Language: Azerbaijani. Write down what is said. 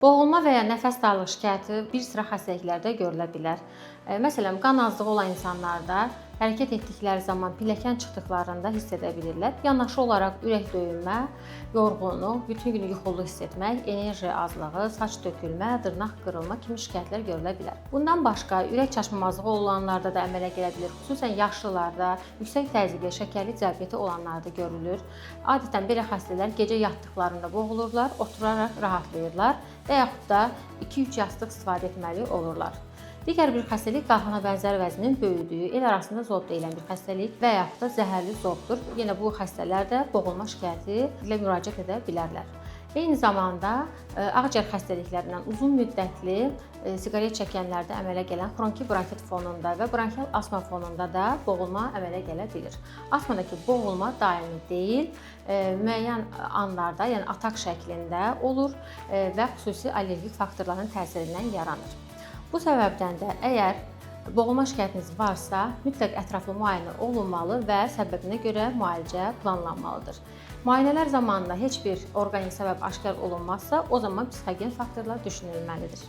Boğulma və ya nəfəs darlığı şikayəti bir sıra xəstəliklərdə görülə bilər. Məsələn, qan azlığı olan insanlarda hərəkət etdikləri zaman pilləkən çıxdıqlarında hiss edə bilirlər. Yanaşı olaraq ürək döyünmə, yorğunluq, bütün gün yuxulu hiss etmək, enerji azlığı, saç tökülmə, dırnaq qırılma kimi şikayətlər görülə bilər. Bundan başqa ürək çatışmamazlığı olanlarda da əmələ gələ bilər. Xüsusən yaşlılarda, yüksək təzyiqli, şəkərli diabeti olanlarda görülür. Adətən belə xəstələr gecə yatdıqlarında boğulurlar, oturaraq rahatlayırlar və yaxud da 2-3 yastıq istifadə etməli olurlar. Digər bir xəstəlik qalxana bənzər vəzinin böyüdüyü, el arasında zob deyilən bir xəstəlik və yaxud da zəhərli zobdur. Yenə bu xəstələr də boğulma şikayəti ilə müraciət edə bilərlər. Eyni zamanda ağciyər xəstəliklərindən uzun müddətli siqaret çəkənlərdə əmələ gələn xroniki bronxit fonunda və bronxial asma fonunda da boğulma əmələ gələ bilir. Asmadakı boğulma daimi deyil, müəyyən anlarda, yəni atak şəklində olur və xüsusi allergik faktorların təsirindən yaranır. Bu səbəbdən də əgər boğulma şikayətiniz varsa, mütləq ətraflı müayinə olunmalı və səbəbinə görə müalicə planlanmalıdır. Müayinələr zamanında heç bir orqanik səbəb aşkar olunmazsa, o zaman psixogen faktorlar düşünülməlidir.